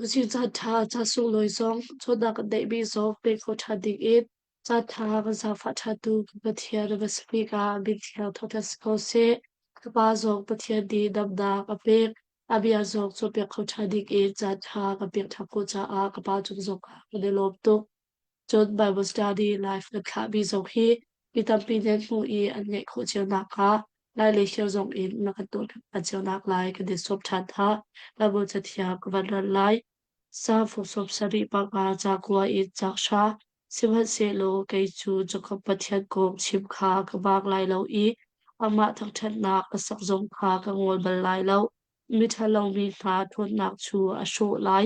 Usih caanṭha, ca sunglawi zong cawnnak kan neihmi zong pek kho ṭhan dingin caanṭha kan zaangfah ṭhantu kan Pathian na va si bik ah min thiang thangṭhat si ko seh. Ka Pa zong Pathian nih damnak a pek. A bia zong cawnpiak kho ṭhan dingin caanṭha kan pek ṭhan khawh caah ka Pa cung zongah kan i lawm tuk. Cun Bible study live kan thlahmi zong hi mi tampi nih an hmuh i an ngaih khawh cio nakhnga Lai le Hio zong in na kan tuah cio nak lai kan i sawm ṭhan hna. Bible cathiang ka van ran lai. Salm 75 ca kua in caang hra. Sihmanhsehlaw kei cu Jakob Pathian kong chim kha ka baak lai lo i amah thangṭhatnak ka sak zong kha ka ngol bal lai lo. Miṭhalo mi hna ṭhawnnak cu a hrawh lai,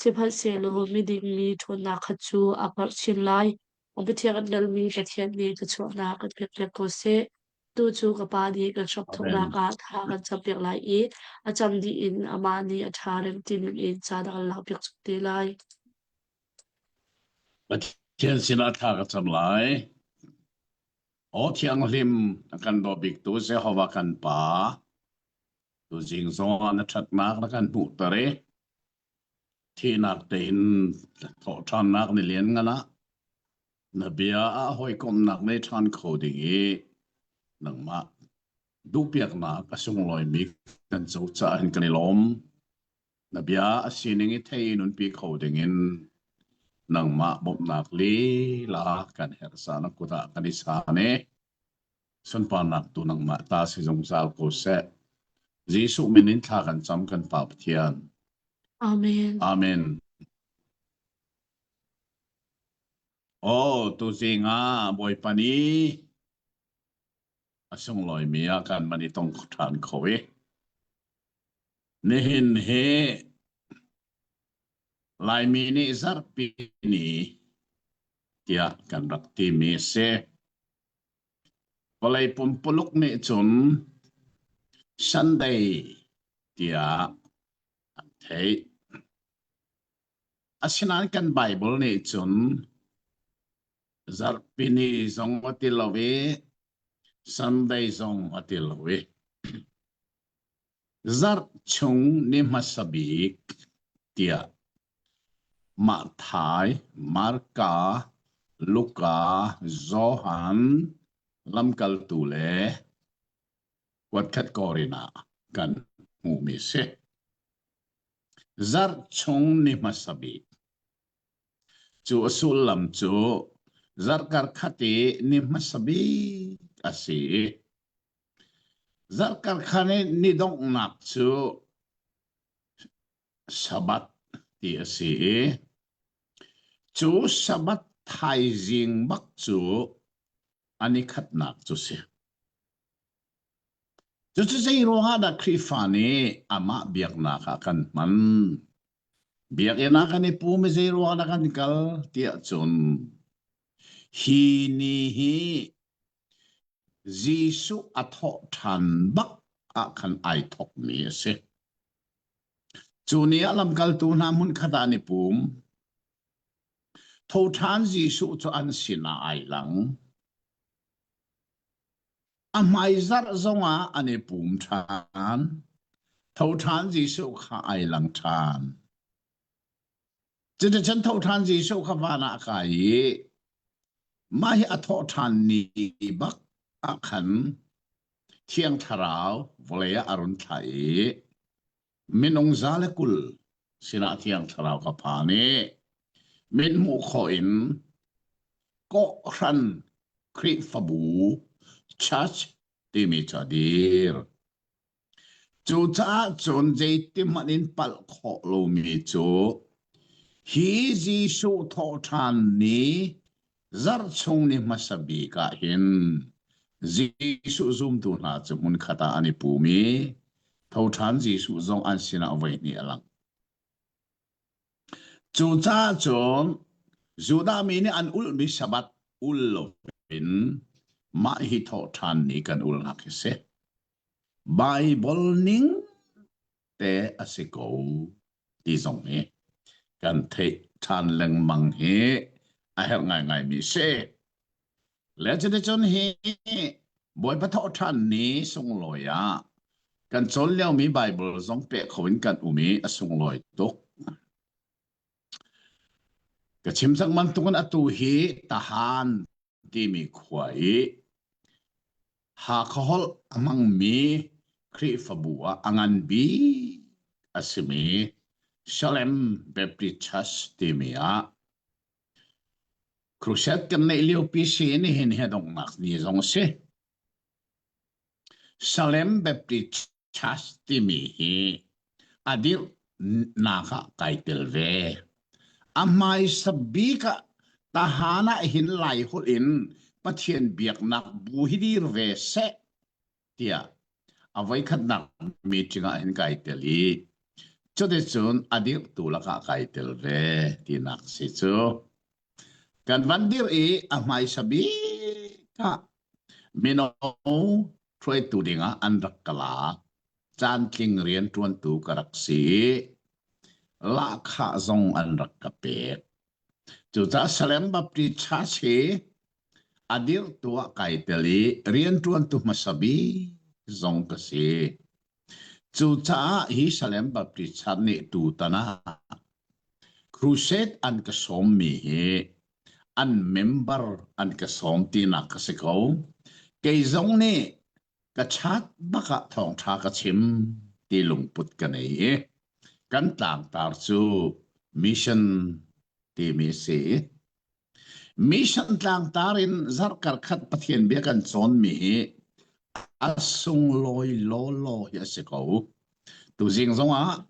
sihmanhsehlaw miding mi ṭhawnnak kha cu a karh chin lai. A biathiang an lalmi Pathian nih thluachuahnak kan pekpiak ko seh. Tu cu ka Pa nih kan hram Amen. thawknak ah thla kan campiak lai i a cam dih in amah nih a ṭha rem ti ningin ca na kan lakpiak chuk te lai. Pathian sinah thla ka cam lai. Aw thianghlim a kan daw biktu Jehovah kan Pa, tuzing zongah na ṭhatnak na kan hmuhter i thihnak tein thawhṭhannak ni lianngan ah na bia ah hawikomhnak nei ṭhan kho ding i nangmah duhpiaknak a sunglawimi kan co caah hin kan i lawm. Na bia a sining i thei in unpi kho dingin nangmah bawmhnak lila kan herh sa na kut ah kan i chan i sunparnak tu nangmah ta si zungzal ko seh. Jesuh min in thla kan cam kan Pa Pathian. Amen. Amen. Oh, tuzing ah Bawipa nih a sunglawimi ah kan man i tong ṭhan kho i nihin hi Laimi nih zarhpi ni tiah kan rak timi a si. Vawlei pumpuluk nih cun Sunday tiah an theih. Asinain kan Bible nih cun zarhpi ni zong a ti lo i Sunday zong a ti lo i zarh chung ni hmasa bik tiah Matthai, Marka, Luka, Johan, lamkaltu le kuatkhat Korin ah kan hmuhmi si. Zarh chung ni hmasa bik. Cu a sullam cu zarh karkhat i ni hmasa bik a si i zarh karkhat i ni donghnak cu Sabbath ti a si i cu Sabbath thaizing bak cu an i khatnak cu si. Cucu zei ruangah dah Khrihfa nih amah biaknak ah kan hman? Biakinn ah kan i pum i zei ruangah dah kan kal tiah cun hi ni hi Jesuh a thawh ṭhan bak ah khan ai thawkmi a si. Cu ni ah lamkaltu hna hmunkhat ah an i pum. Tho ṭhan Jesuh cu an sinah ai lang. A hmaizarh zongah an i pum ṭhan. Tho ṭhan Jesuh kha ai lang ṭhan. Cuticun tho ṭhan Jesuh kha van ah a kai i mah hi a thawh ṭhan ni bak ah khan Thiang Thlarau vawlei ah a run thlah i minung 120 sinah Thiang Thlarau ka phan i mit hmuh khawh in kawhhran Khrihfabu church timi cu a dir. Cucaah cun zeitihmanh in palh khawh lomi cu hi Jesuh thawhṭhan ni zarh chung ni hmasa bik ah hin Jesuh zumtu hna cu hmunkhat ah an i pum i thoṭhan Jesuh zong an sinah voihnih a lang. Cucaah cun Judah mi nih an ulhmi Sabbath ul loin mah hi thawhṭhan ni kan ulnak hi si. Baibal ning te a si ko ti zong hi kan theih ṭhan lengmang hi a herh ngaingaimi si. Le cuticun hi Bawipa thawhṭhan ni sunglawi ah kan cawn liomi Baibal zong peh kho in kan um i a sunglawi tuk. Ka chim cang bantukin atu hi Tahan timi khua i Hakha holh a hmangmi Khrihfabu ah a ngan bik a simi Salem Baptist Church timi ah Crusade kan neih liopi si nihin hi a donghnak ni zong a si. Salem Baptist Church timi hi a dirhnak ah kai tel ve. A hmaisa bik ah Tahan ah hin Laiholh in Pathian biaknak bu hi dir ve seh tiah a voikhatnak meeting ah hin kai tel i cuticun a dirhtu lakah kai tel ve tinak si cu. Kan van dir i a hmaisa bik ah mino hruaitu dingah an rak ka lak. Caantling rianṭuantu ka rak si i lahkhah zong an rak ka pek. Cucaah Salem Baptist Church hi a dirhtu ah kai tel i rianṭuantu hmasa bik zong ka si. Cucaah hi Salem Baptist Church nih tutan ah Crusade an ka sawmmi hi an member an ka sawm tinak ka si ko. Kei zong nih ka chat bak ah thawngṭha ka chim ti lungput ka nei i kan tlangtar cu mission timi a si. Mission tlangtar in zarhkar khat Pathian bia kan cawnmi hi a sunglawi lawlaw hi a si ko. Tuzing zongah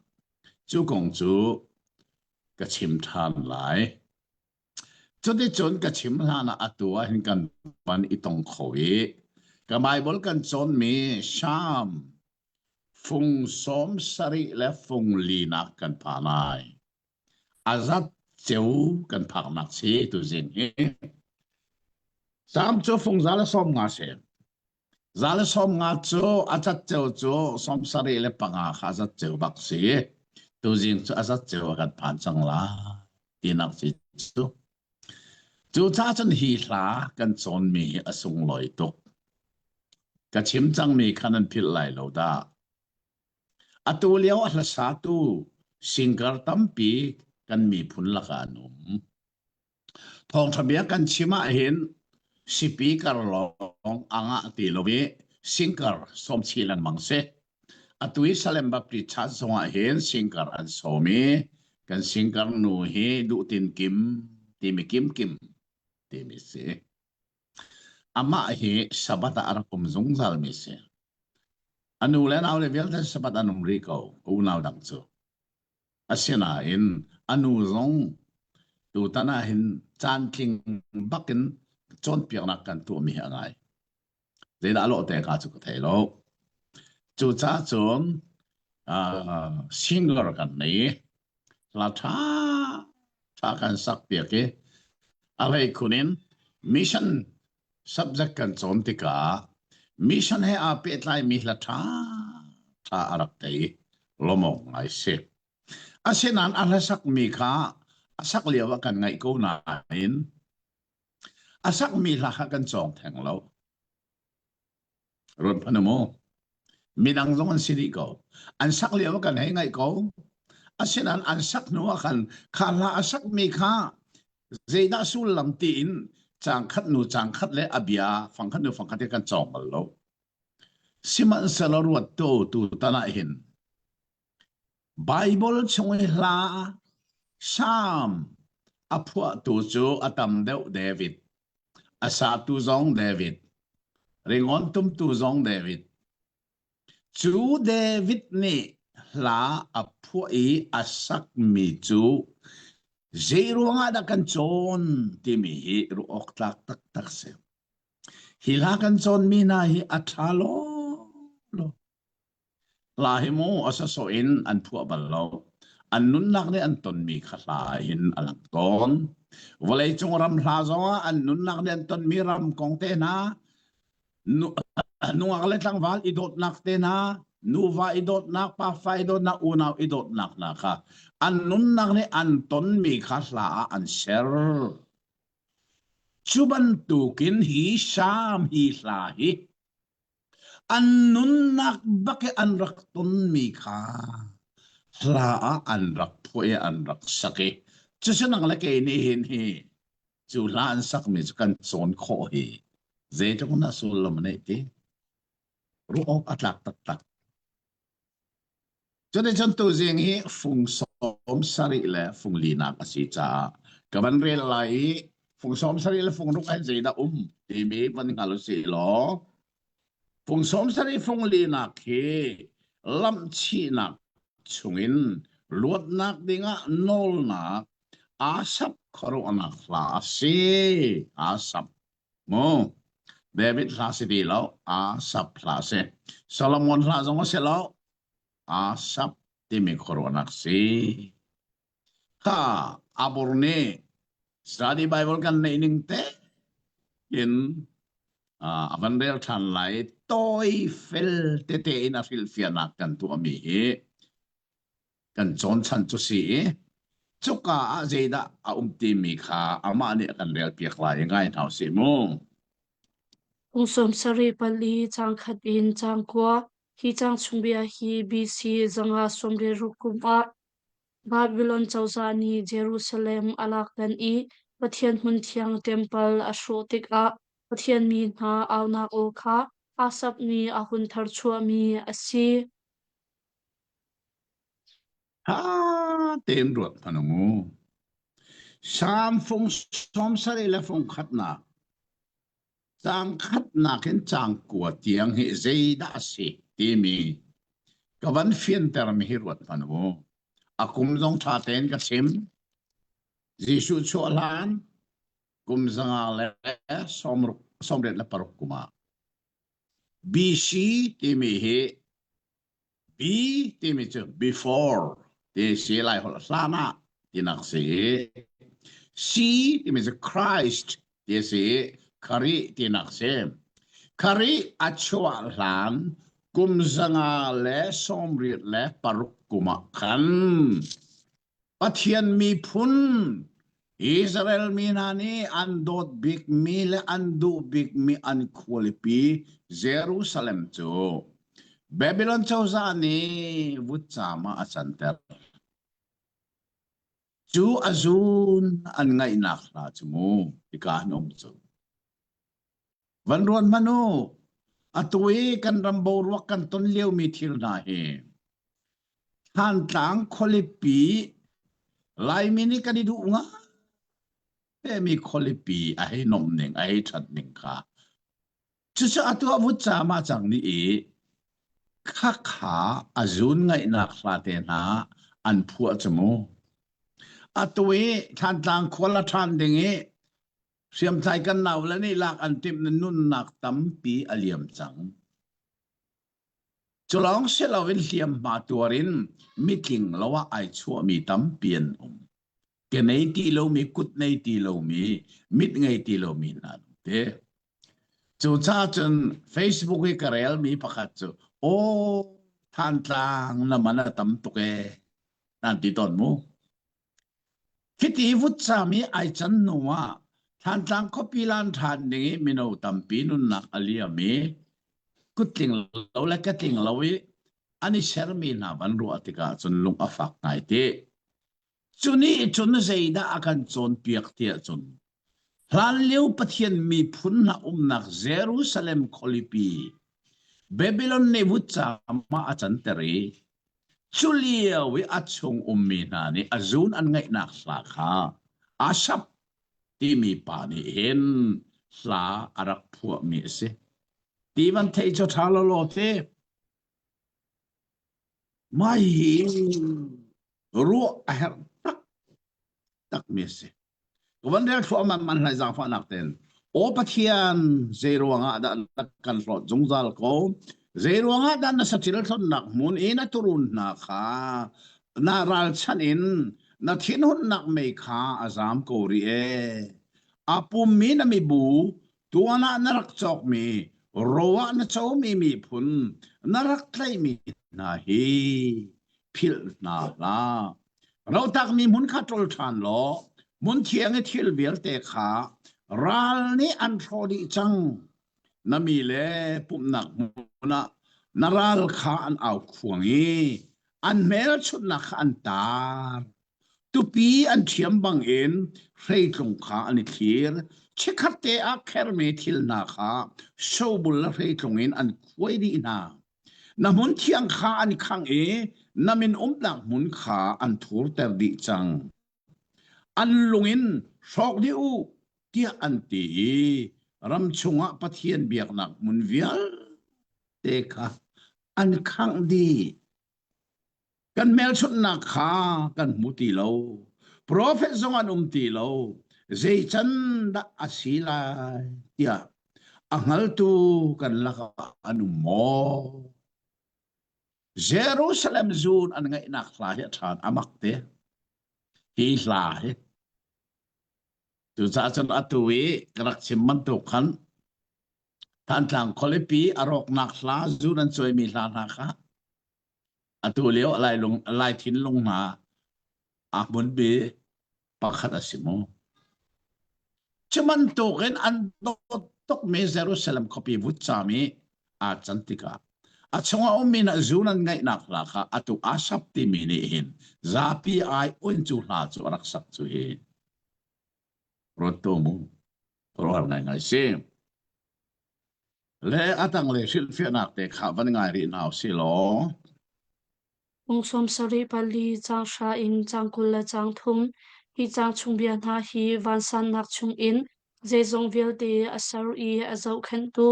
cu kong cu ka chim ṭhan lai. Cuticun ka chim hlanah atu ah hin kan van i tong kho i ka Baibal kan cawnmi Salm fung sawm sarih le fung linak kan phan ai. A zat ceu kan phaknak si tuzing hi. Salm cu fung za le 50 si. 150 cu a zatceo cu 75 kha a zatceo bak si. Tuzing cu a zatceo a kan phan cang la tinak si cu. Cucaah cun hi hla kan cawnmi hi a sunglawi tuk. Ka chim cangmi kha nan philh lai lo dah. Atu lio a hlasatu singer tampi kan miphun lakah an um. Thawngṭha bia kan chim ahhin sipikar lawng a ngah ti lo i singkar sawm chih lengmang si. Atu i Salem Baptist Church zongah hin singkar an sawm i kan singkar nu hi Duh Tin Kim timi Kim Kim timi si. Amah hi Sabbath ah a rak um zungzalmi si. A nu le nau le vialte Sabbath an um rih ko, unau dang cu. Asinain a nu zong tutan ah hin caantling bakin cawnpiaknak kan tuahmi hi a ngai. Zeidah a lawh te ka cu ka thei lo. Cucaah cun uh, singer kan nei hla ṭha ṭha kan sak piak i a hlei khun in mission subject kan cawn tikah mission he aa pehtlaimi hla ṭha ṭha a rak thei lawmawk ngai si. Asinain a hlasakmi kha a sak lio ah kan ngaih ko nain a sakmi hla kha kan cawng theng lo. Ruat hmanh mu. Midang zong an si dih ko. An sak lio ah kan hei ngaih ko. Asinain an sak hnu ah khan kha hla a sakmi kha zeidah sullam tiin caang khat nu caang khat le a bia fang khat nu fang khat kan cawng bal lo. Sihmanhsehlaw ruat tu tu tan ah hin Baibal chung i hla Salm a phuahtu cu a tam deuh David, a satu zong David, ringawn tumtu zong David. Cu David nih hla a phuah i a sakmi cu zeiruangah dah kan cawn timi hi ruah awk tlak taktak si. Hi hla kan cawnmi hna hi a ṭha lawlaw. Hla hi mu a sawsawh in an phuah bal lo. An nunnak nih an tonmi kha hla in a lang tawn. Vawleicung ram hla zongah an nunnak nih an tonmi ram kong te hna, nungak le tlangval i dawtnak te hna, nuva i dawtnak, pafa i dawtnak, unau i dawtnak hna kha an nunnak nih an tonmi kha hla ah an ser. Cu bantukin hi Salm hi hla hi An nunnak bak i an rak tonmi kha hla ah an rak phuah i an rak sak i. Cucu nang le kei nih hin hi cu hla an sakmi cu kan cawn khawh hi zeitluk in dah sullam a neih ti ruah awk a tlak taktak. Cuticun tuzing hi fung 70 le fung linak a si caah ka van rel lai i fung 70 le fung ruk ah zeidah um timi van hngal usih law fung 70 fung linak hi lamhchihnak chungin luatnak dingah nawlnak aa sap khuaruahnak hla a si. Aa sap. Mu. David hla si ti lo, aa sap hla a si. Solomon hla zong a si lo, aa sap timi khuaruahnak si. Kha Abur nih study Bible kan neih ning te in a van rel ṭhan lai tawi fel tete in a hrilhfiahnak kan tuahmi hi kan cawn chan cu si i cuka ah zeidah a um timi kha amah nih a kan relpiak lai i ngai hna usih mu. Kum 74 caang khat in caang kua hi caang chung bia hi BC 596 kum ah Babylon cozah nih Jerusalem a lak dan i Pathian hmunthiang ṭempal a hrawh tikah Pathian mi hna aunak aw kha Asaph nih a hun tharchuahmi a si. Ṭha tein ruat hmanh u mu. Salm fung 70 le fung khatnak caang khatnak in caang kua tiang hi zeidah a si timi ka van fiantermi hi ruat hmanh u. A kum zong ṭha tein ka chim. Jesuh chuah hlan kum 500 le 86 kum ah BC timi hi B timi cu before ti si lai holh hlan ah tinak si. C timi cu Christ ti si Kharih tinak si. Kharih a chuah hlan kum 586 kum ah khan Pathian miphun Israel mi hna nih an dawt bikmi le an duh bikmi an khualipi Jerusalem cu Babylon cozah nih vutcam ah a canter. Cu a zun an ngaihnak hla cu mu hika an um cu. Van ruat hmanh u, atu i kan ram boruak kan ton liomi thil hna hi Thantlang khualipi Laimi nih kan i duh ngai khualipi a hei nomh ning, a hei ṭhat ning kha. Cucu atu a vutcaam ah cang nih i khakha a zun ngaihnak hla te hna an phuah cu mu. Atu i Thantlang khual a ṭhan ding i Hriamtlai kan naule nih lak an timh na nunnak tampi a liam cang. Cu lawng si loin hliamhma tuar in mitling lo ah ai chuahmi tampi an um. Ke nei ti lomi, kut nei ti lomi, mit ngei ti lomi hna an um te. Cucaah cun Facebook i ka relmi pakhat cu, aw, Thantlang na man a tam tuk ee, nan ti tawn mu. Hiti vutcaam i ai can hnu ah Thantlang khuapi lan ṭhan ding i mino tampi nunnak a liam i kuttling lo le katling lo i an i sermi hna van ruah tikah cun lung a fak ngai ti. Cu nih cun zeidah a kan cawnpiak tiah cun hlanlio Pathian miphun hna umnak Jerusalem khualipi Babylon nih vutcaam ah a canter i Cu lio i a chung ummi hna nih a zun an ngaihnak hla kha Asaph timi pa nih hin hla a rak phuahmi a si. Ti van theih cu ṭha lawlaw te. Mah hi ruah a herh taktakmi a si. Ka van rel thluahmah man hlai zaangfahnak tein. Aw Pathian, zei ruangah dah na kan hlawt zungzal ko? Zei ruangah dah na saṭil hlonnak hmun i na turun hna kha na ralchanh in na thinhunnak mei kha a zaam ko rih ee? A pummi na mibu, tuan ah na rak cawkmi, ro ah na comi miphun, na rak tlaihmi hna hi philh hna hlah. Rotakmi hmun kha ṭol ṭhan law hmun thiang i thil vialte kha ral nih an hrawh dih cang. Na mi le pumhnak hmun ah na ral kha an au khuang i an hmelchunhnak kha an tar. Tupi an ṭhiam bangin hreitlung kha an i thlir. Chikkhatte ah khermi thil hna kha sobul le hreitlung in an khuai dih hna. Na hmun thiang kha an khangh i na min umnak hmun kha an thurter dih cang. An lung in hrawk dih u tiah an ti i ram chungah Pathian biaknak hmun vialte kha an khangh dih. Kan hmelchunhnak kha kan hmu ti lo. Profet zong an um ti lo. Zei can dah a si lai tiah a hngaltu kan lakah an um maw? Jerusalem zun an ngaihnak hla hi a ṭhan a mak te. Hi hla hi. Cucaah cun atu i ka rak chim bantuk khan Thantlang khualipi a rawknak hla zun an cuaimi hla hna kha Atu lio Lai lung Lai thinlung hna aa hmunmi pakhat a si mu. Cu bantukin an dawt tukmi Jerusalem khuapi vutcaam i aa can tikah a chungah ummi hna zun an ngaihnak hla kha atu Asap timi nih hin zapi ai un cu hla cu a rak sak cu hi ruat tu mu rual ngaingai si. Le a tanglei hrilhfiahnak te kha van ngai rih hna usih law. Ung 74 caang hra in caang 20 le caang thum hi caang chung bia hna hi vansannak chungin zeizong vialte a ser i a zohkhenhtu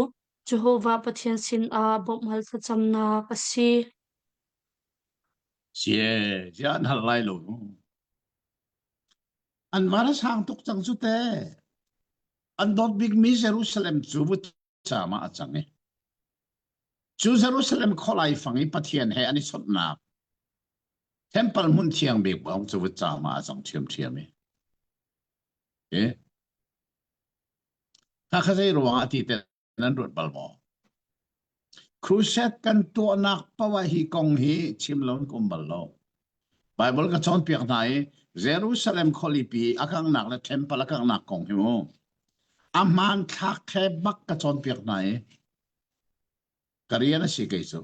Jehovah Pathian sinah bawmhhal thlacamnak a si. Sie, ziah an hal lai lo. An van a sang tuk cang cu te. An dawt bikmi Jerusalem cu vutcaam ah a cang i cu Jerusalem khualai fang i Pathian he an i chawnhnak temple hmun thiang bik bawng cu vutcaam ah a cang ṭhiamṭhiam i. Eh? Kha zei ruangah ti te nan ruat bal maw? Crusade kan tuahnak poah hi kong hi chim lo in ka um bal lo. Bible ka cawnpiak hna i Jerusalem khualipi a kanghnak le temple a kanghnak kong hi mu. A hmanthlak he bak ka cawnpiak hna i ka rian a si kei cu.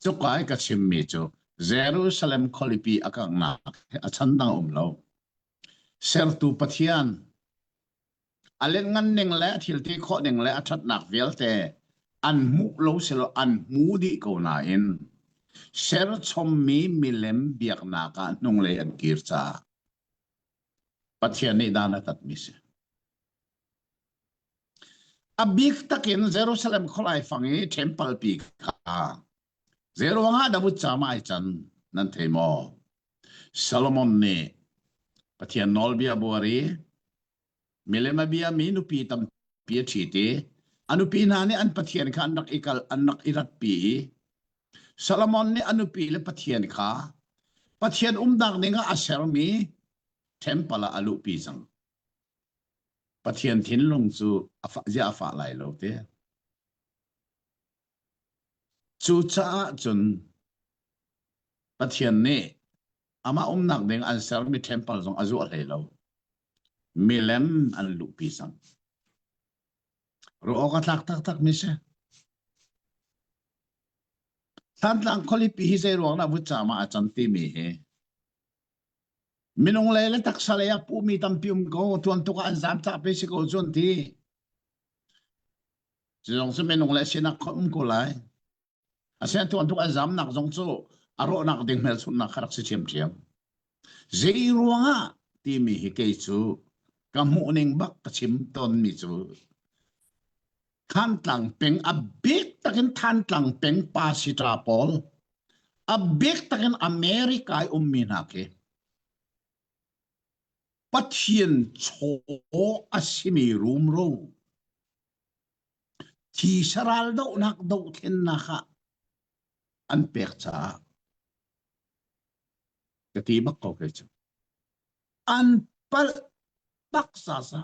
Cuka i ka chimmi cu Jerusalem khualipi a kanghnak a chan dang um lo. Sertu Pathian A lianngan ning le a thilti khawh ning le a ṭhatnak vialte an hmuh lo silo an hmu dih ko nain serchommi milem biaknak ah hnunglei an kir caah Pathian nih dan a tatmi si. A bik takin Jerusalem khualai fang i temple pi kha zeiruangah David cam ai can nan thei maw? Solomon nih Pathian nawlbia buar i milem a biami nupi tampi a ṭhit i a nupi hna nih an pathian kha an rak i kal an rak i ratpi i Solomon nih a nupi le pathian kha Pathian umnak ding ah a sermi temple ah a luhpi cang. Pathian thinlung cu a fah zia a fah lai lo te. Cucaah cun Pathian nih amah umnak ding an sermi temple zong a zuah hlei lo. Milem an luhpi cang. Ruah awk a tlak taktak mi si. Thantlang khualipi hi zei ruang dah vutcaam ah a can timi hi minung lei le taksa lei ah puhmi tampi um ko tuan tuk ah an zaam cah pe si ko cun ti cu zong cu minung le sinak kho um ko lai Asinain tuan tuk an zamnak zong cu a rawhnak ding hmelchunhnak kha rak si ṭhiamṭhiam. Zei ruangah timi hi kei cu ka hmuhning bak ka chim tawnmi cu Thantlang peng a bik takin Thantlang peng pasita pawl a bik takin America i ummi hna khi Pathian chaw a simi rumro Thi saral dohnak dohthlennak ah an pek caah ka ti bak ko kei cu. An palh bak sasa.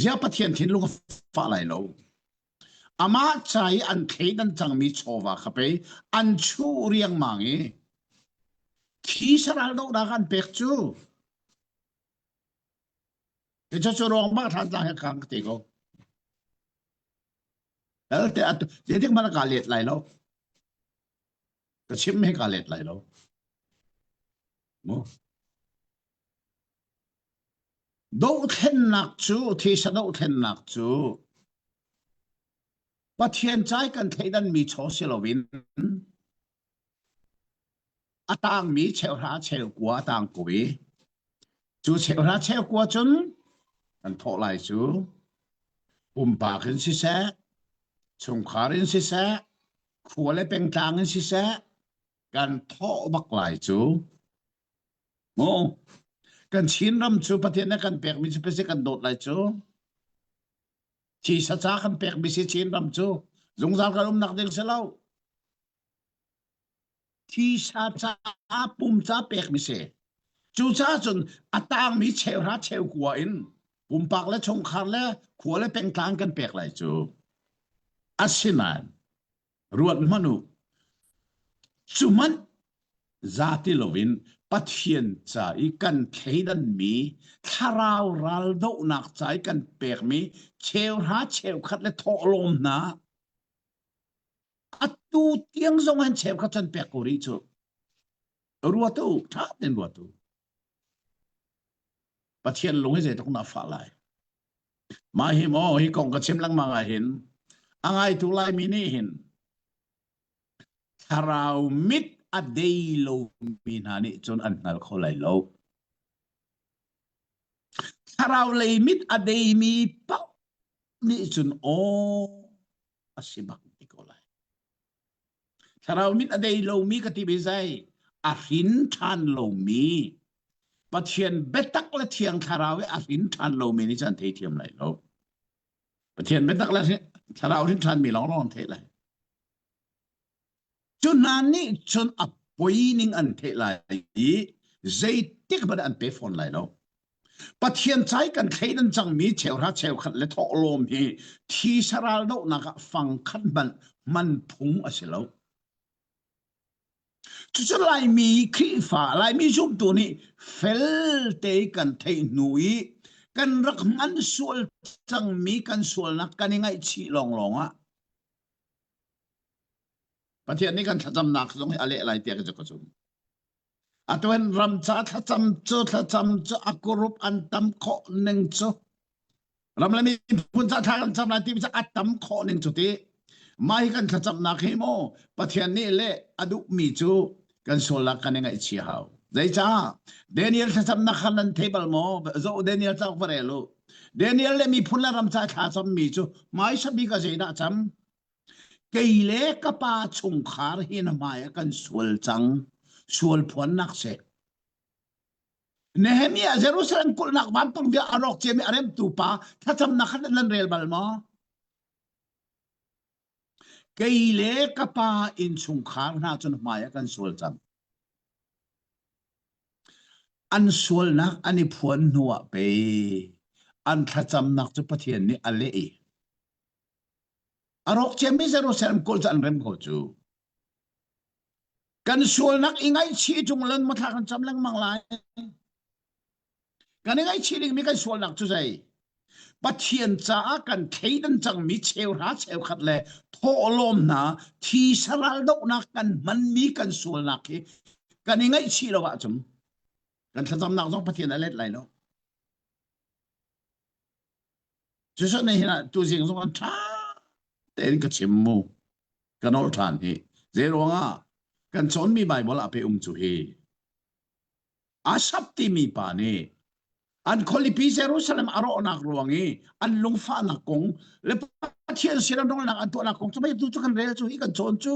Zia Pathian thinlung a fah lai lo. Amah ca i an thleidan cangmi chawva kha pei an chuh riangmang i thi saral dohnak an pek cu. Cucu ruang bak thantlang he kang ka ti ko. Elte at zeitik hmanh ka let lai lo. Ka chim he ka let lai lo. Mu. Dohthlennak cu thisa dohthlennak cu Pathian cai kan thleidanmi chaw si loin a tangmi cheuhra cheukua a tang ko i cu cheuhra cheukua cun kan thawh lai cu pumpak in siseh chungkhar in siseh khua le pengtlang in siseh kan thawh bak lai cu mu kan Chin ram cu Pathian nih kan pekmi cu pesi kan dawt lai cu Thisa ca kan pekmi si Chin ram cu zungzal kan umnak ding si lo Thisa ca pum ca pekmi si cucaah cun a tangmi cheuhra cheukua in pumpak le chungkhar le khua le pengtlang kan pek lai cu asinain Ruat hmanh u, cu hmanh za ti loin Pathian ca i kan thleidanmi thlarau raldohnak ca i kan pekmi cheuhra cheukhat le thawhlawm hna atu tiang zong an cheukhat can pek ko rih cu. Ruat u, ṭha tein ruat u. Pathian lung hi zeitluk na fah lai. Mah hi maw hi kong ka chim lengmang ah hin a ngaitu Laimi nih hin thlarau mit a dei lomi hna nih cun an hngal kho lai lo. Thlarau lei mit a deimi paoh nih cun aw a si bak ti ko lai. Thlarau mit a dei lomi ka ti mi zei a hrin ṭhan lomi Pathian biatak le thiang thlarau i a hrin ṭhan lomi nih cun an theithiam lai lo. Pathian biatak le thlarau hrin ṭhanmi lawnglawng an theih lai. Cu hna nih cun a poi ning an theih lai i zeitik hmanh an pe fawn lai lo. Pathian cai kan thleidan cangmi cheuhra cheukhat le thawhlawm hi thi saral dohnak ah fangkhat hmanh hman phung a si lo. Cucu Laimi Khrihfa, Laimi zumtu nih felte kan theih hnu i kan rak hman sual cangmi kan sualnak kan i ngaihchih lawnglawng ah Pathian nih kan thlacamnak zong hi a leh lai tiah ka zumh. Atuan ram ca thlacam cu thlacam cu a kurup an tam khawh ning cu ram le miphun ca thla kan cam lai ti cu a tam khawh ning cu ti mah hi kan thlacamnak hi maw Pathian nih le a duhmi cu kan sualnak kan i ngaihchih hau zeicah Daniel thlacamnak khan nan thei bal maw zo Daniel cauk va rel u Daniel le miphun le ram ca thla cammi cu hmaisa bik a zeidah cam Kei le ka pa chungkhar hi na hmai ah kan sual cang. Sual phuannak si. Nehemiah Jerusalem kulhnak vampang bia a rawk ciami a remtu pa thlacamnak kha nan rel bal maw? Kei le ka pa innchungkhar hna cu na hmai ah kan sual cang. An sualnak an i phuan hnuah pei an thlacamnak cu Pathian nih a leh i A rawk ciami Jerusalem kawl cu an rem ko cu. Kan sualnak i ngaihchih ṭung lan maw thla kan cam lengmang lai. Kan i ngaihchih dingmi kan sualnak cu zei? Pathian caah kan thleidan cangmi cheuhra cheukhat le thawhlawm hna thi saral dohnak kan hmanmi kan sualnak hi kan i ngaihchih lo ahcun kan thlacamnak zong Pathian a let lai lo. Cucu nihin ah tuzing zong an ṭha tein ka chim mu. Ka nolh ṭhan hi. Zeiruangah kan cawnmi Baibal ah pe um cu hi. Asap timi pa nih an khualipi Jerusalem a rawhnak ruang i an lungfahnak kong le Pathian sin a nawlnak an tuahnak kong cu mei tu cu kan rel cu hi kan cawn cu.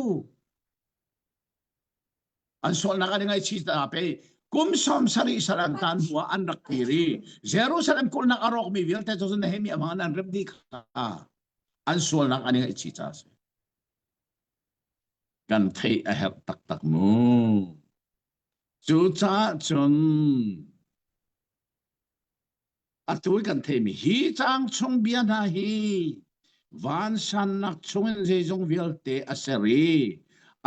An sualnak an i ngaihchih ta pei kum 70 sal an tan hnu ah an rak kir i Jerusalem kulhnak a rawkmi vialte cu Nehemiah hmang an rem dih kha an sualnak an i ngaihchih ca a si. Kan theih a herh taktak mu. Cucaah cun Atu i kan theihmi hi caang chung bia hna hi vansannak chungin zeizong vialte a ser i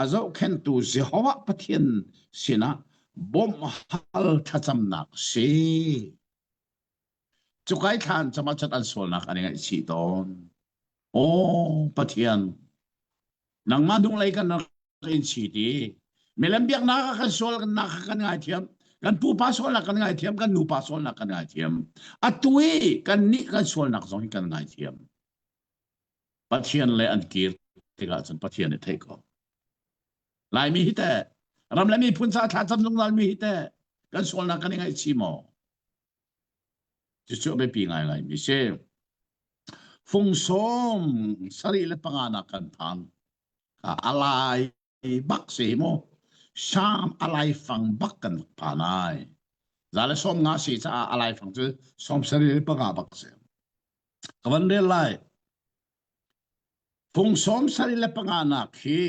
a zohkhenhtu Jehovah Pathian sinah bawmh hal thlacamnak a si. Cukai thla an cam ahcun an sualnak an i ngaihchih tawn. Aw Pathian, nangmah hnunglei kan rak in chit i milem biaknak ah kan sualnak kha kan ngaithiam. Kan pupa sualnak kan ngaithiam, kan nupa sualnak kan ngaithiam. Atu i kan nih kan sualnak zong hi kan ngaithiam. Pathian le an kir tikah cun Pathian nih theih ko. Laimi hi teh ram le miphun ca thlacam zungzal mi hi teh kan sualnak kan i ngaihchih maw? Cucu a biapi ngaingai mi si. Fung sawm sarih le panga nak kan phan. A lai bak si mu. Sam a lai fang bak kan phan ai. Za le sawm nga si caah a lai fang cu sawm sarih le panga bak si. Ka van rel lai. Phung sawm sarih le panganak hi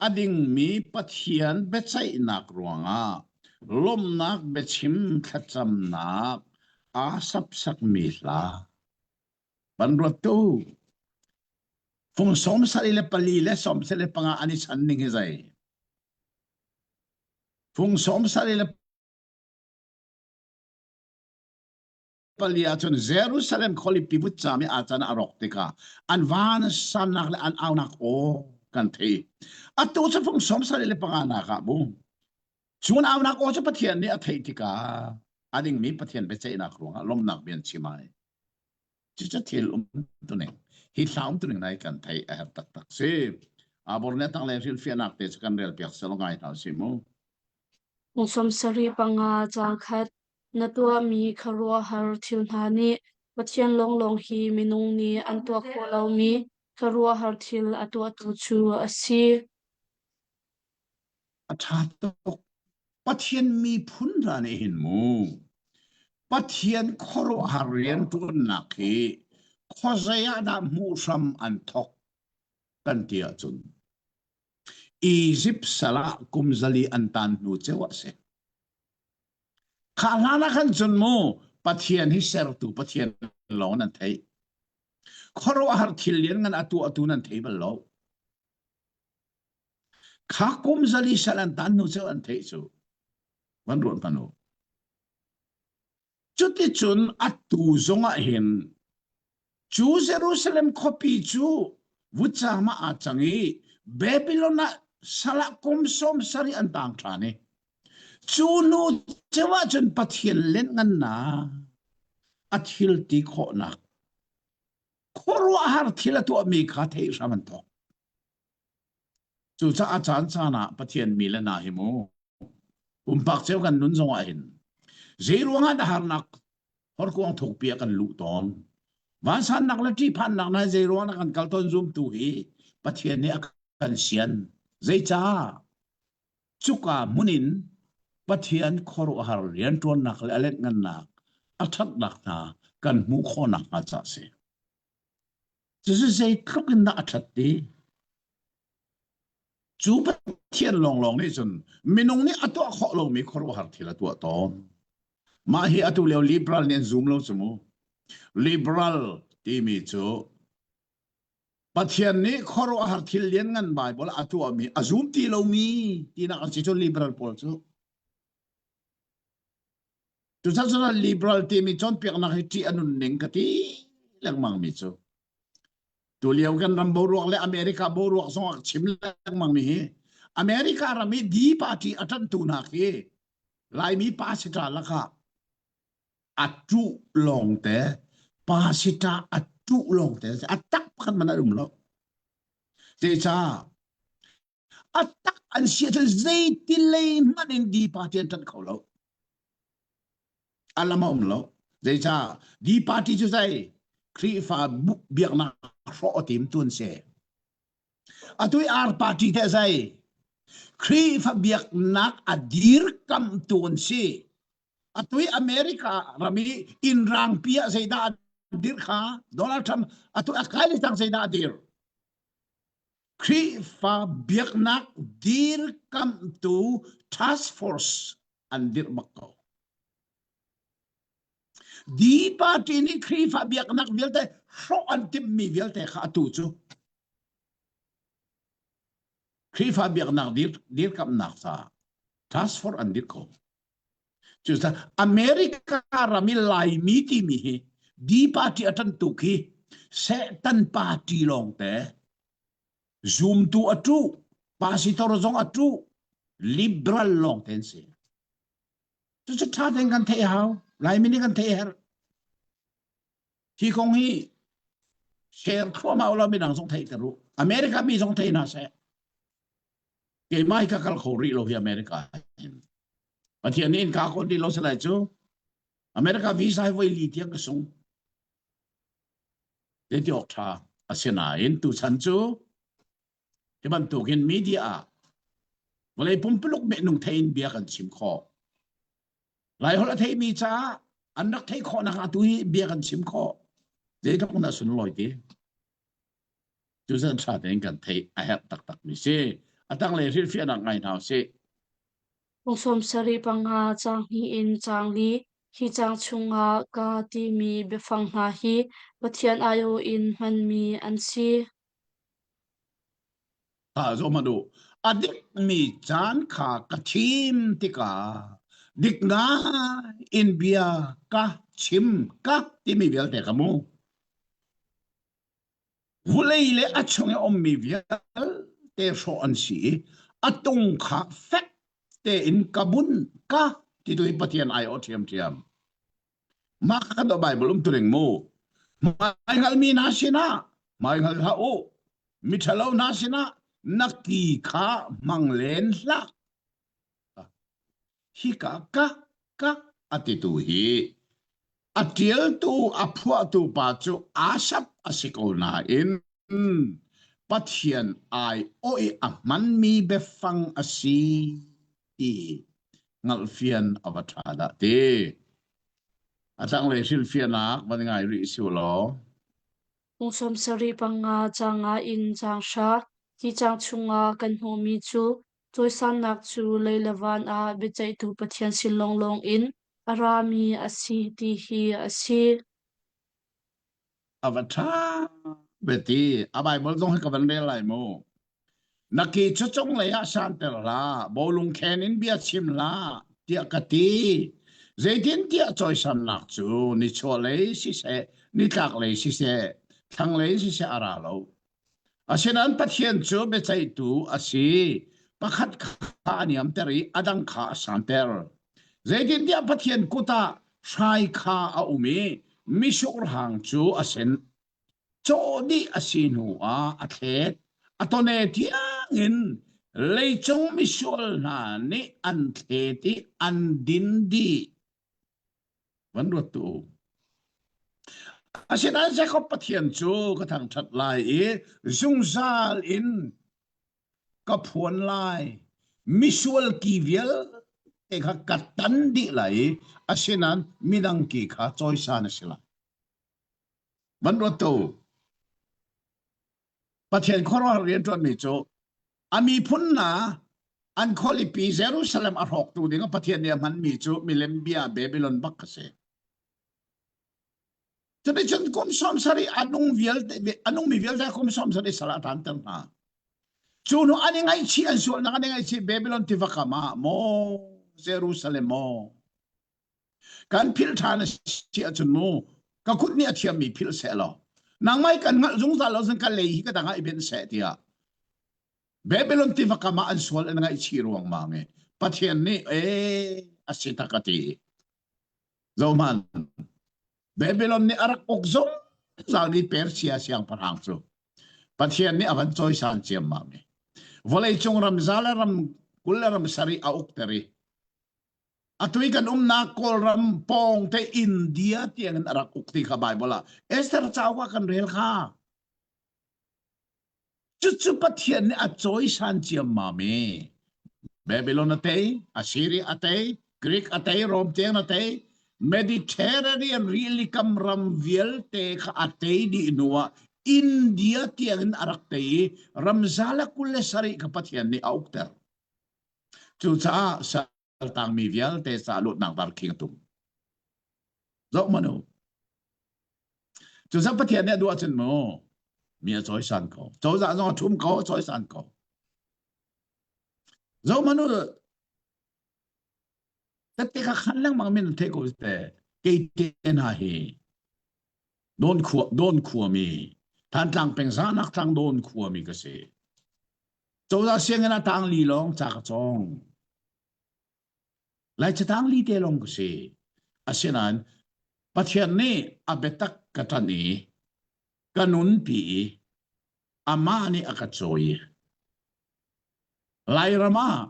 a dingmi Pathian biaceihnak ruangah lawmhnak biachim thlacamnak aa sapsakmi hla. Van ruat tu. Phung sawm sarih le pali le sawm sarih le panga an i chan ning hi zei? Phung sawm sarih le pali ahcun Jerusalem khualipi vutcam i aa can a rawk tikah an van sannak le an aunak aw kan thei. Atu cu fung sawm sarih le panga nak ah bu. Cun aunak aw cu Pathian nih a theih tikah a dingmi Pathian biaceihnak ruangah lawmhnak bia an chim ai. Cucu thil um tuning hi thla um tuning nai kan theih a herh taktak si. Abor ne tang le hrilhfiahnak te cu kan rel piak sel ngai hna si mu. Kum sawm sarih panga caang khat Na tuahmi khuaruahhar thil hna nih Pathian lawnglawng hi minung nih an tuah khawh lomi khuaruahhar thil a tuahtu cu a si. A ṭha tuk. Pathian miphun hna nih hin mu Pathian khuaruahhar rianṭuannak hi khuazei ah dah hmuh hram an thawk kan ti ahcun Izipt sal ah kum zali an tan hnu ceu ah a si. Kha hlan ah khan cun mu Pathian hi sertu Pathian lawng nan theih. Khuaruahhar thil lianngan a tuahtu nan thei bal lo. Kha kum zali sal an tan hnu cu an theih cu. Van ruat hmanh u. Cuticun atu zongah hin cu Jerusalem khuapi cu vutcam ah aa cang i Babylon ah sal ah kum sawm sarih an tang ṭhan i cu hnu ceu ah cun Pathian lianhngannak a thil ti khawhnak khuaruahhar thil a tuahmi kha theih hram an thawk. Cucaah caan caan ah Pathian mi le hna hi mu pumpak cio kan nun zongah hin zei ruangah dah harnak horkuang thukpi ah kan luh tawn vansannak le ṭihphannak na zei ruangah dah kan kal tawn zumtu hi Pathian nih a kan sian zeicah cuka hmun in Pathian khuaruahhar rianṭuannak le a letngannak a ṭhatnak hna kan hmuh khawhnak hnga caah a si. Cucu zeitluk in dah a ṭhat ti? Cu Pathian lawnglawng nih cun minung nih a tuah khawh lomi khuaruahhar thil a tuah tawn. Mah hi atu lio liberal nih an zum lo cu mu. Liberal timi cu Pathian nih khuaruahhar thil lianngan Bible a tuahmi a zum ti lomi tinak an si cu liberal pawl cu. Cucaah liberal timi cawnpiaknak hi ṭih a nun ning ka ti lengmang mi cu. Tulio kan ram boruak le America boruak zong ah chim lengmang mi hi America ram i D party a ṭanhtu hna khi Laimi pa sita lakah a ṭuh lawngte pa sita a ṭuh lawngte a tak pakhat man a um lo. Zeicah a tak an si ahcun zeiti lei hmanh in D party an ṭanh kho lo. A lam a um lo. Zeicah D party cu zei Khrihfa biaknak hrawh a tim tu an si. Atu i R party teh zei Khrihfa biaknak a dirkamtu an si. Atu i America ram i inn rangpi ah zeidah a dir kha Donald Trump atu a kai le cang zeidah a dir. Khrihfa biaknak dirkamhtu task force an dirh bak ko. D party nih Khrihfa biaknak vialte hrawh an timhmi vialte kha atu cu Khrihfa biaknak dir, dirkamhnak caah task force an dirh ko. Cucaah America ram i Laimi timi hi D party a ṭan tuk hi Satan party lawngte zumtu a ṭuh pastor zong a ṭuh liberal lawngte an si. Cucu ṭha tein kan theih a hau. Laimi nih kan theih a herh. Hi kong hi share thluahmah ulaw midang zong theihter u. America mi zong thei hna seh. Keimah hi ka kal kho rih lo hi America hin. Pathian nih in ka kawn rih lo salai cu. America visa hi voi li tiang ka sung. Ti awk ṭha. Asinain tuchan cu hi bantukin media ah vawlei pumpuluk nung thein bia kan chim khawh. Laiholh a theimi caah an rak theih khawhnak atu hi bia kan chim khawh. Zeitluk na sunlawi ti. Cu zan ṭha tein kan theih a herh taktak mi si. A tanglei hrilhfiahnak ngai hna usih. Kum 75 caang hnih in caang li, hi caang chungah ka timi biafang hna hi Pathian aiawh in hmanmi an si. Ha zo hmanh u. A dikmi caan kha ka thim tikah dik ngai in bia ka chim ka timi vialte ka mu. Vulei le a chung i ummi vialte hrawh an si i a tung kha fek tein ka bun ka ti tu hi Pathian ai aw ṭhiamṭhiam. Mah kha kan Bible um turing mu. Hmaihngalmi hna sinah hmaihngal hlah u. Miṭhalo hna sinah na ki kha hmang len hlah. Hika ka ka a titu hi a ṭialtu a phuahtu pa cu Asap a si ko nain Pathian ai awh i a hmanmi biafang a si ti hngalhfian a va ṭha dah ti. A tanglei hrilhfiahnak van ngai rih si u law. Kum 75 caang nga in caang hra, hi caang chungah kan hmuhmi cu cawisannak cu lei le van ah biaceihtu Pathian sin lawnglawng in a rami a si ti hi a si. A va ṭha ve ti. A Bible zong hi ka van rel lai mu. Na ki cu cunglei ah santer hlah, bawlung khen in bia chim hlah, tiah ka ti. Zeitintiah cawisannak cu nichuahlei siseh, nitlaklei siseh, thlanglei siseh a ra lo. Asinain Pathian cu biaceihtu a si. Pakhat kha a niamter i a dang kha a santer. Zeitintiah Pathian kut ah hrai kha a um i misurhang cu a sen. Cawh dih a si hnuah a thlet, a tone tiangin leicung misual hna nih an thlet i an din dih. Van ruat tu u. Asinain Jakob Pathian cu ka thangṭhat lai i zungzal in ka phuan lai. Misual ki vialte kha ka tan dih lai i asinain midang ki kha cawisan a si lai. Van ruat tu. Pathian khuaruahhar rianṭuanmi cu a miphun hna an khualipi Jerusalem a hrawktu ding ah Pathian nih a hmanmi cu milem bia Babylon bak a si. Cuticun kum 70 a nung vialte a nungmi vialte kum 70 sal ah taanter hna. Cu hnu an i ngaihchih an sualnak an i ngaihchih Babylon tiva kam ah maw Jerusalem maw Kan philh ṭhan a si ahcun mu ka kut nih a thiammi philh seh law nangmah kan hngalh zungzal lo cun ka lei hi ka dang ah i benh seh tiah Babylon tiva kam ah an sual an ngaihchih ruangmang i Pathian nih ee a si tak a ti. Zohman Babylon nih a rak uk zungzalmi Persia siangpahrang cu Pathian nih a van cawisan ciammam i vawleicung ramza le ram 20 le ram sarih a ukter i Atu i kan umnak Kawlram pawngte India tiangin a rak uk ti kha Bible ah Esther cauk ah kan rel kha. Cucu Pathian nih a cawisan ciammam i Babylon a tei, Assyria a tei, Greek a tei, Rome tiang a tei, Mediterranean rilikam ram vialte kha a tei dih hnu ah India tiangin a rak tei i ramza le 27 kha Pathian nih a ukter. Cucaah saltangmi vialte ca luatnak darkhing a tum. Zoh man u. Cucaah Pathian nih a duh ahcun mu mi a cawisan ko. Cozah zong a ṭhum ko, a cawisan ko. Zoh man u. Tette kha khan lengmang min an theih ko te. Kei te hna hi Dawn khua Dawn khuami Thantlang peng Zanak tlang Dawn khuami ka si. Cozah sianginn ah tangli lawng ca ka cawng. Lai catang li te lawng ka si. Asinain Pathian nih a biatak ka ṭanh i ka nunpi i amah nih a ka cawi. Lairam ah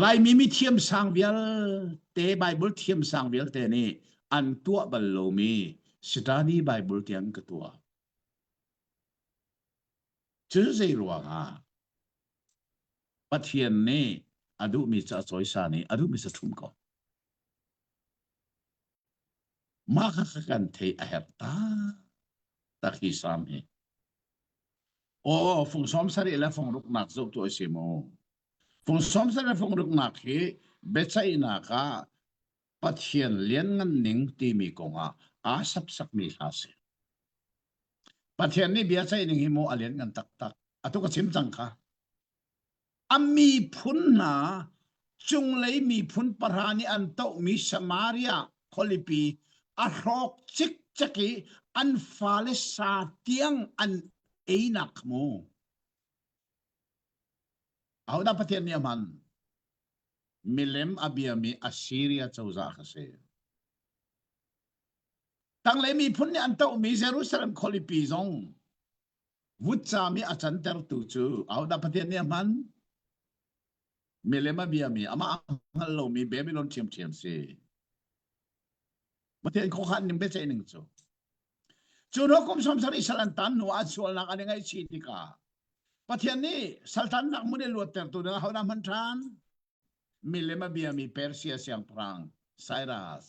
Laimi mithiam sang vialte Bible thiam sang vialte nih an tuah bal lomi Sitani Bible tiang ka tuah. Cu zei ruangah Pathian nih a duhmi cu a cawisan i a duhmi cu a ṭhum ko. Mah kha kan theih a herh taktak hi sam hi. Aw, fung sawm sarih le fung ruknak zoh tu a si mu. Fung sawm sarih le fung ruknak hi biaceihnak ah Pathian lianngan ning timi kongah aa sapsakmi hla si. Pathian nih bia ceih ning hi mu a lianngan taktak. Atu ka chim cang kha. A miphun hna cunglei miphun pahra nih an tohmi Samaria khualipi a hrawk cikcek i an fale sa tiang an einak mu. Ahodah Pathian nih a hman? Milem a biami Assyria cozah kha si. Tanglei miphun nih an tohmi Jerusalem khualipi zong vutcam i a cantertu cu ahodah Pathian nih a hman? Milem a biami amah a hngal lomi Babylon ṭhiamṭhiam si. Pathian khuakhan ning biaceih ning cu. Cu hnu kum 70 sal an tan hnu ah sualnak an i ngaihchih tikah Pathian nih saltannak hmun i luattertu ding ahodah hman ṭhan? Milem a biami Persia siangpahrang Cyrus.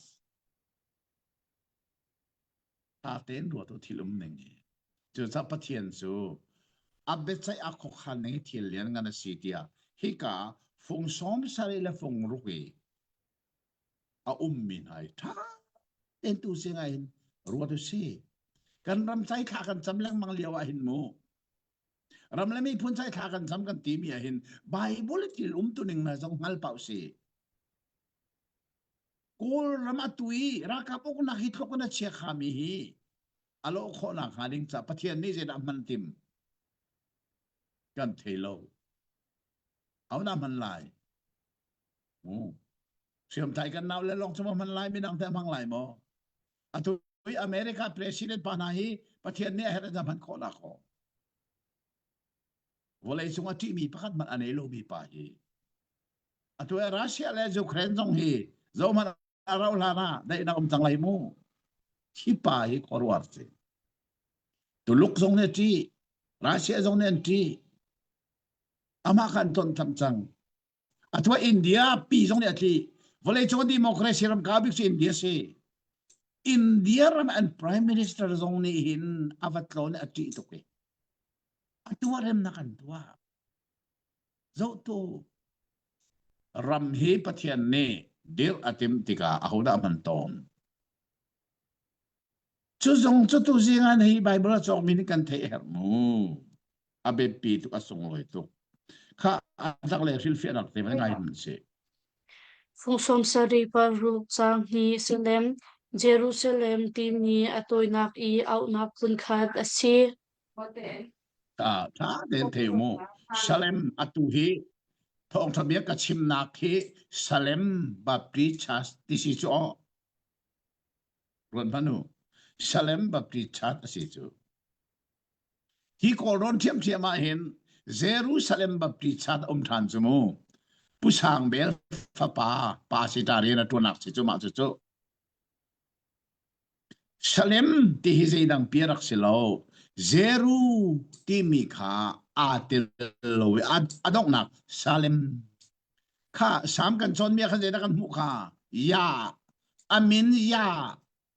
Ṭha tein ruat u thil um ning hi. Cucaah Pathian cu a biaceih a khuakhan ning hi thil lianngan a si tiah hika fung sawm sarih le fung ruk i a ummi hna hi ṭha tein tu singai hin ruat u si. Kan ram cai thla kan cam lengmang lio ah hin mu ram le miphun cai thla kan cam kan timi ah hin Bible thil umtu ning na zong hngal pau si. Kawlram atu i ralkap uknak hi tluk in a chia khami hi a lawh khawhnak hnga ding ca Pathian nih zeidah hman tim kan thei lo. Ahodah hman lai? Hriamtlai kan nau le lawng cu hman lai midang te hmang lai maw? Atu i America president pa hna hi Pathian nih a herh in hman khawh dah kaw. Vawlei cung a ṭihmi pakhat hmanh a nei lomi pa hi Atu ah Russia le Ukraine zong hi zohhmanh a rauh hlan ah daihnak um cang lai mu. Hi pa hi khuaruahar si. Tuluk zong nih a ṭih, Russia zong nih an ṭih. Amah kha an ton tham cang. Atu ah India pi zong nih a tli. Vawleicung democracy ram kau bik cu India si. India ram an prime minister zong nih hin a va tlawn i a ṭih tuk i. Atu ah remnak an tuah. Zohtu ram hi Pathian nih dirh a timh tikah ahodah hman tawn? Cu zong cu tu zing ah hi Bible a cawkmi nih kan theih herh mu. A biapi tuk, a sunglawi tuk. Kha a tak le hrilhfiahnak te van ngai hmanh si. Fung sarih paruk caang hnih Salem, Jerusalem timi a tawinak i auhnak phunkhat a si. Ṭha tein thei mu. Salem atu hi thawngṭha bia ka chimnak hi Salem Baptist Church ti si cu aw. Ruat hmanh u. Salem Baptist Church a si cu. Hi Kawlrawn ṭhiamṭhiam ah hin Jerusalem Baptist Church a um ṭhan cu mu. Pu Sang Bel fapa pa sita rian a ṭuanak si cu mah cucu. Salem ti hi zeidang pi a rak si lo. Jeru timi kha aa tel lo i a donghnak Salem kha Sam kan cawnmi ah khan zeidah kan hmuh kha? Ya a min Ya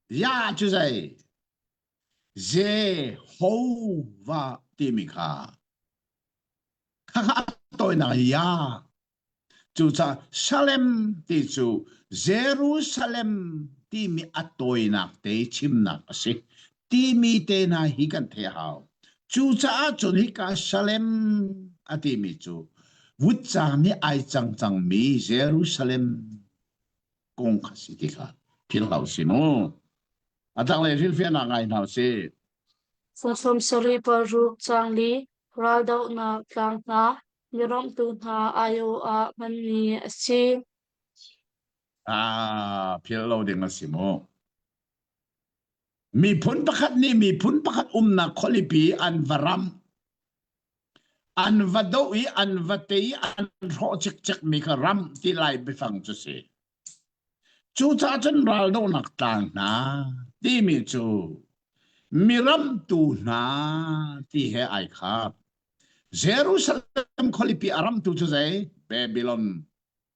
Ya cu zei? Jehovah timi kha khakha a tawinak Ya Cucaah Salem ti cu Jerusalem timi a tawinak te chimnak a si. Timi te hna hi kan theih a hau. Cucaah cun hika Salem a timi cu vutcaam i ai cang cangmi Jerusalem kong kha si ti kha philh hlah usih mu. A tanglei hrilhfiahnak ngai hna usih. Sawsawm sarih paruk caang li raldohnak tlang hna Miromhtu hna aiawh ah hmanmi a si. Ah, philh lo ding a si mu. Miphun pakhat nih miphun pakhat umnak khualipi an va ram an va doh i an va tei i an hrawh cikcek mi kha ram ti lai biafang cu si. Cucaah cun raldohnak tlang hna timi cu miramtu hna ti he ai khat. Jerusalem khualipi a ramtu cu zei? Babylon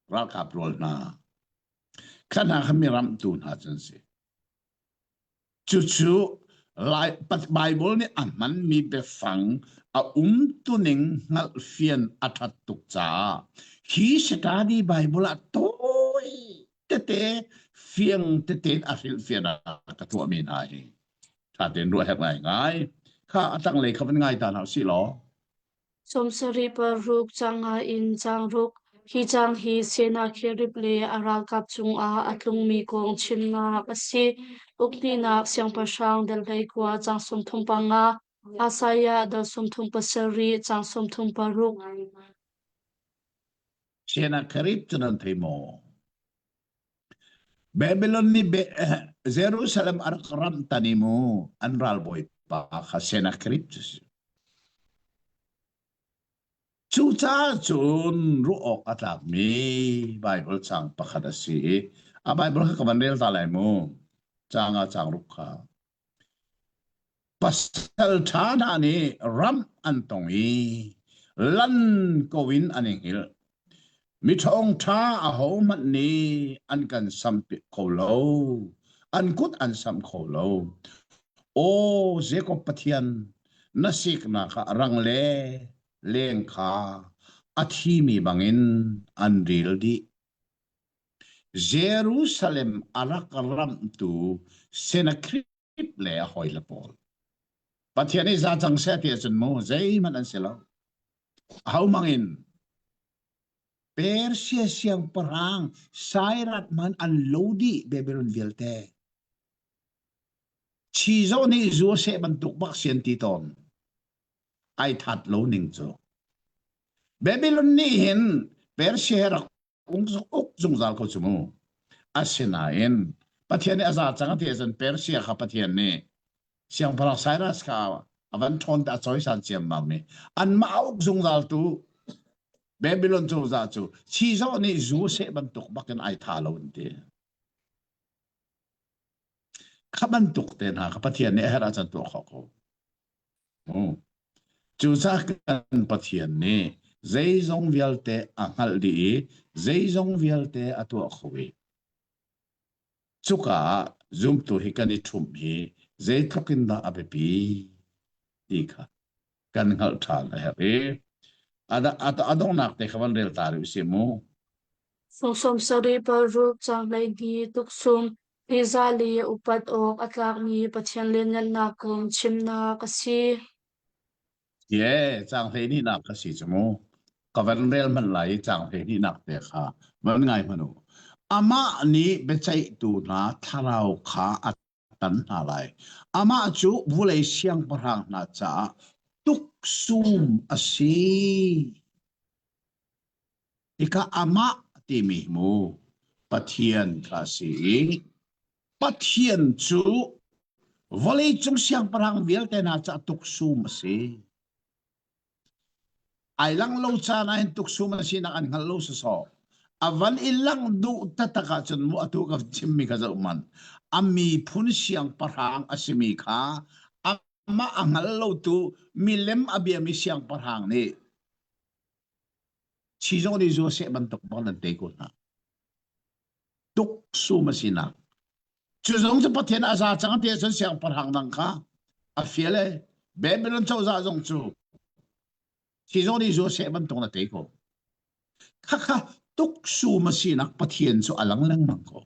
ralkap rual hna. Kha hna kha miramtu hna cu an si. Cucu Lai, Bible nih a hmanmi biafang a umtuning hngalhfian a ṭhat tuk caah hi study Bible ah tawi tete fiang tete in a hrilhfian ah ka tuahmi hna hi ṭha tein ruah herh ngaingai. Kha a tanglei kha van ngai ta hna usih law. 76 caang nga in caang ruk. Hi caang hi Sennacherib le a ralkap cungah a tlungmi kong chimnak a si. Ukhnihnak siangpahrang dal 19 caang 35, Isaiah dal 37 caang 36. Sennacherib cu nan thei maw? Babylon nih Jerusalem a rak ramh tan i mu an ralbawipa kha Sennacherib cu si. Cucaah cun ruah awk a tlakmi Baibal caang pakhat a si i a Baibal kha ka van rel ta lai mu. Caang ah caang ruk kha. Pasal ṭha hna nih ramh an tong i lan ko in an i hngilh. Miṭhawng ṭha ahohmanh nih an kan samh kho lo, an kut an samh kho lo. Aw Jakob Pathian, na siknak ah rang le leng kha a thimi bangin an ril dih. Jerusalem a rak ramhtu Sennacherib le a hawile pawl. Pathian nih za cang seh ti ahcun mu zeihmanh an si lo. Ho mangin Persia siangpahrang Sairat man an lo dih Babylon vialte. Chizo nih zu seh bantuk bak sian ti tawn. Ai that lo ning cu. Babylon nih hin Persia he rak uk zungzal ko cu mu. Asinain Pathian nih a za cang ti ahcun Persia kha Pathian nih Siangpahrang Cyrus kha a van ṭhawn te a cawisan ciammam i anmah a uk zungzaltu Babylon cozah cu chizawh nih zu seh bantuk bakin ai tha lo an ti. Kha bantuk te hna kha Pathian nih a herh ahcun tuah khawh ko. Cucaah kan Pathian nih zeizong vialte a hngalh dih i zeizong vialte a tuah kho i Cuka ah zumtu hi kan i ṭhumh hi zeitluk in dah a biapi ti kha kan hngalh ṭhan a herh i a donghnak te kha van rel ta rih usih mu. Fung 70 paruk caang 12 tuksum Niza le upat awk a tlakmi Pathian lianngannak kong chimnak a si. Ye, caang 12nak ka si cu mu. Ka van rel hmanh lai i caang 12nak te kha van ngai hmanh u. Amah nih biaceihtu hna thlarau kha a tan hna lai. Amah cu vulei siangpahrang hna caah tuksum a si. Hika amah timi mu Pathian kha a si i Pathian cu vawleicung siangpahrang vialte hna caah tuksum a si. Ai lang lo caan ah hin tuksum a sinak an hngal lo sawsawh. A van i langh duh taktak ahcun mu atu ka chimmi kha zoh man. A miphun siangpahrang a simi kha amah a hngal lotu milem a biami siangpahrang nih Chizawh nih zu a seh bantuk bang nan te ko hna. Tuksum a sinak. Cu zong cu Pathian a za cang ti ahcun siangpahrang dang kha a fial e. Babylon cozah zong cu chizawh nih zu a seh bantuk na te ko. Khakha tuksum a sinak Pathian cu a lang lengmang ko.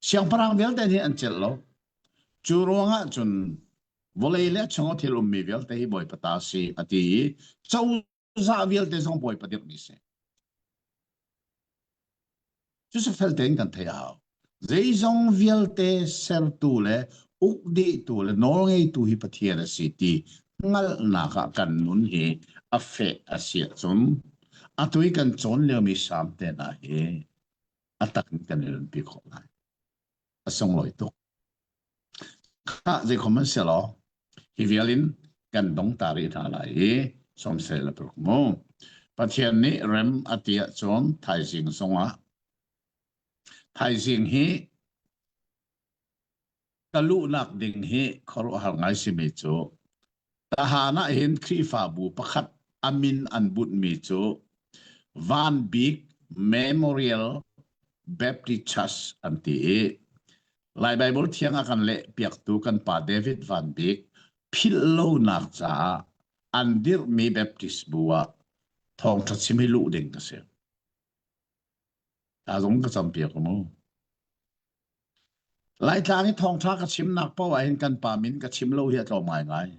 Siangpahrang vialte nih an celh lo. Cu ruangah cun vawlei le chung a thil ummi vialte hi Bawipa ta a si a ti i cozah vialte zong Bawipa dirhmi si. Cucu fel tein kan theih a hau. Zeizong vialte sertu le uk dihtu le nawlngeitu hi Pathian a si ti hngalhnak ah kan nun hi a feh a si ahcun atu i kan cawn liomi Salm te hna hi. A tak in kan i nunpi khawh lai. A sunglawi tuk. Khah zeikhom an si law, hi vial in kan dong ta rih hna lai i sawmsel a tuk mu. Pathian nih rem a ti ahcun thaizing zongah thaizing hi ka luhnak ding hi khuaruahhar ngai simi cu Tahan ah hin Khrihfabu pakhat a min an bunhmi cu Van Bik Memorial Baptist Church an ti i Lai Baibal Thiang a kan leh piaktu kan pa David Van Bik philh lonak caah an dirhmi Baptist bu ah thawngṭha chim hi luh ding ka si. Ta zong ka campiak mu. Laitlang i thawngṭha ka chimnak paoh ah hin kan pa min ka chim lo hi a tlawm ngaingai.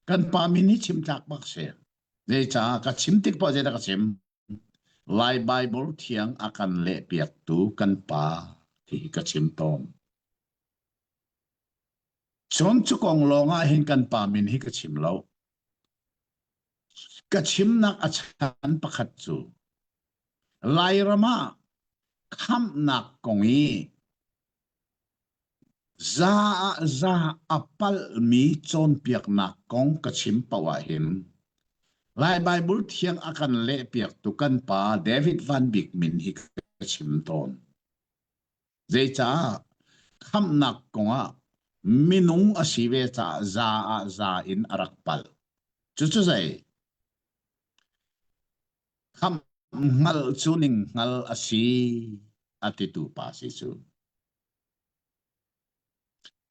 Kan pa min hi chim tlak bak si. Zeicah ka chim tik paoh zeidah ka chim? Lai Baibal thiang a kan lehpiaktu kan pa ti hi ka chim tawn. Cun cu kong lawng ah hin kan pa min hi ka chim lo. Ka chimnak a chan pakhat cu Lairam ah khamhnak kong i za ah za a palhmi cawnpiaknak kong ka chim paoh ahhin Lai Baibal Thiang a kan lehpiaktu kan pa David Van Bik min hi ka chim tawn. Zeicah khamhnak kongah minung a si ve caah za ah za in a rak palh. Cucu zei? Khamh hngalh cu ning hngal a si a titu pa si cu.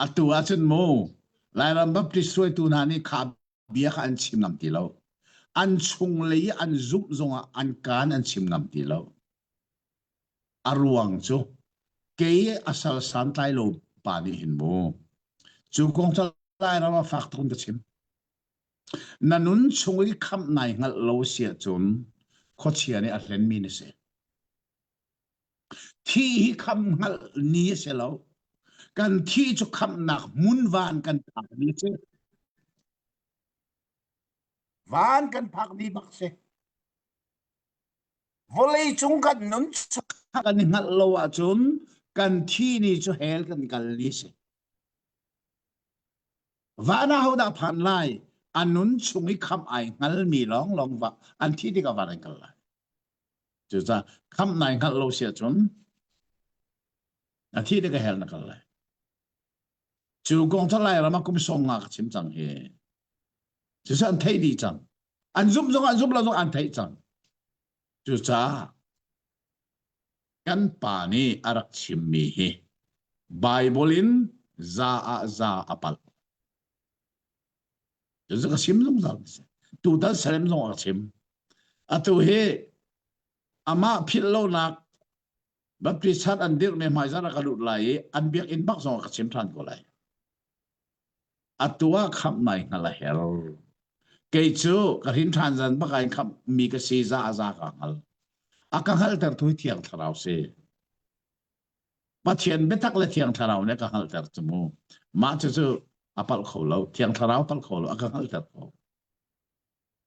Atu ahcun mu Lairam Baptist hruaitu hna nih kha bia kha an chim ngam ti lo. An chunglei i an zumh zongah an kaan an chim ngam ti lo. A ruang cu kei a sal santlai lo pa nih hin mu cu kong cu Lairam ah fak tuk in ka chim. Na nun chung i khamh nai hngalh lo si ahcun khuachia nih a hlenmi na si. Thi hi khamh hngalh ni a si lo. Kan thi cu khamhnak hmun van kan phak ni a si. Van kan phak ni bak si. Vawlei cung kan nun chung kan i hngalh lo ahcun kan thi ni cu hell kan kal ni si. Van ah hodah phan lai? A nun chung i khamh ai hngalmi lawnglawng va an thi tikah van an kal lai. Cucaah khamh nai hngalh lo si ahcun a thi tikah hell na kal lai. Cu kong cu Lairam ah kum sawm nga ka chim cang hi. Cucu an theih dih cang. An zumh zong an zumh lo zong an theih cang. Cucaah kan pa nih a rak chimmi hi Baibal in za ah za a palh. Cucu ka chim zungzal si. Tutan Salem zong a chim. Atu hi amah philh lonak Baptist chan an dirhmi hmaizarh ah ka lut lai i an biakinn bak zong ka chim ṭhan ko lai. Atu ah khamh nai hngal a her. Kei cu ka hrin ṭhan zan bak ah in khamh mi ka si za a za ka hngal. A ka hngalhter tu hi Thiang Thlarau si. Pathian biatak le Thiang Thlarau nih a ka hngalhter cu mu. Mah cucu a palh kho lo. Thiang Thlarau palh kho lo. A ka hngalhter ko.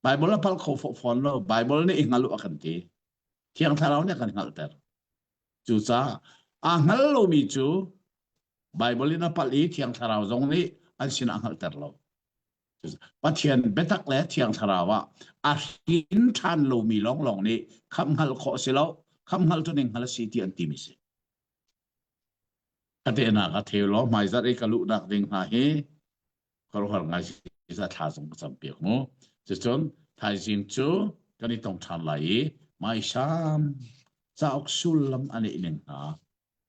Bible a palh kho fawn lo. Bible nih i hngal u a kan ti. Thiang Thlarau nih a kan hngalhter. Cucaah aa hngal lomi cu Bible in a palh i Thiang Thlarau zong nih an sinah a hngalhter lo. Pathian biatak le Thiang Thlarau ah a hrin ṭhan lomi lawnglawng nih khamh hngalh khawh a si lo, khamh hngalh cu ning hngal a si ti an timi si. Ka tehnak a theu law hmaizarh i ka luhnak ding hna hi khuaruahhar ngai si thla zong ka campiak mu. Cucun thaizing cu kan i tong ṭhan lai i maisam cauk sullam a neih ning hna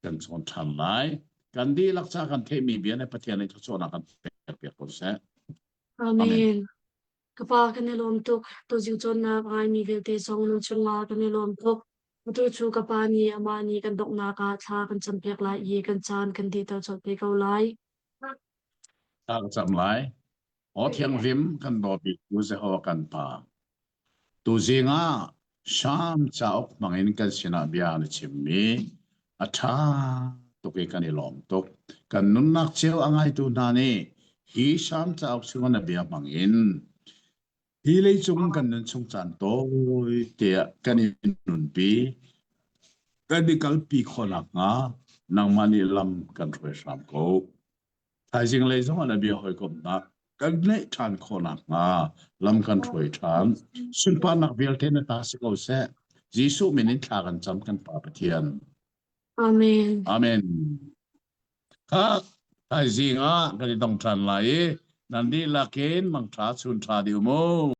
kan cawn ṭhan lai. Kan dihlak ca kan theihmi bia nih Pathian nih thluachuahnak kan pek piak ko seh. Amen. Amen. Ka pa kan i lawm tuk. Tuzing cawnnak ngaimi vialte zong nan cungah kan i lawm tuk. Atu cu ka pa nih amah nih kan donghnak ah thla kan campiak lai i kan caan kan dihter colh te ko lai. Thla ka cam lai. Aw thianghlim kan dawt bik tu Jehovah kan Pa. Tuzing ah Salm cauk hmangin kan sinah bia na chimmi a ṭha tuk i kan i lawm tuk. Kan nunnak cio a ngaitu hna nih hi Salm cauk chungah na bia hmangin hi leicung kan nun chung caan tawi tiah kan i nunpi. Kan i kalpi khawh nakhnga nangmah nih lam kan hruai hram ko. Thaizing lei zong ah na bia hawikomhnak kan neih ṭhan khawh nakhnga lam kan hruai ṭhan. Sunparnak vialte na ta si ko seh. Jesuh min in thla kan cam kan Pa Pathian. Amen. Amen. Kha thaizing ah kan i dong ṭhan lai i nan dihlak in mangṭha chun ṭha dih u mu.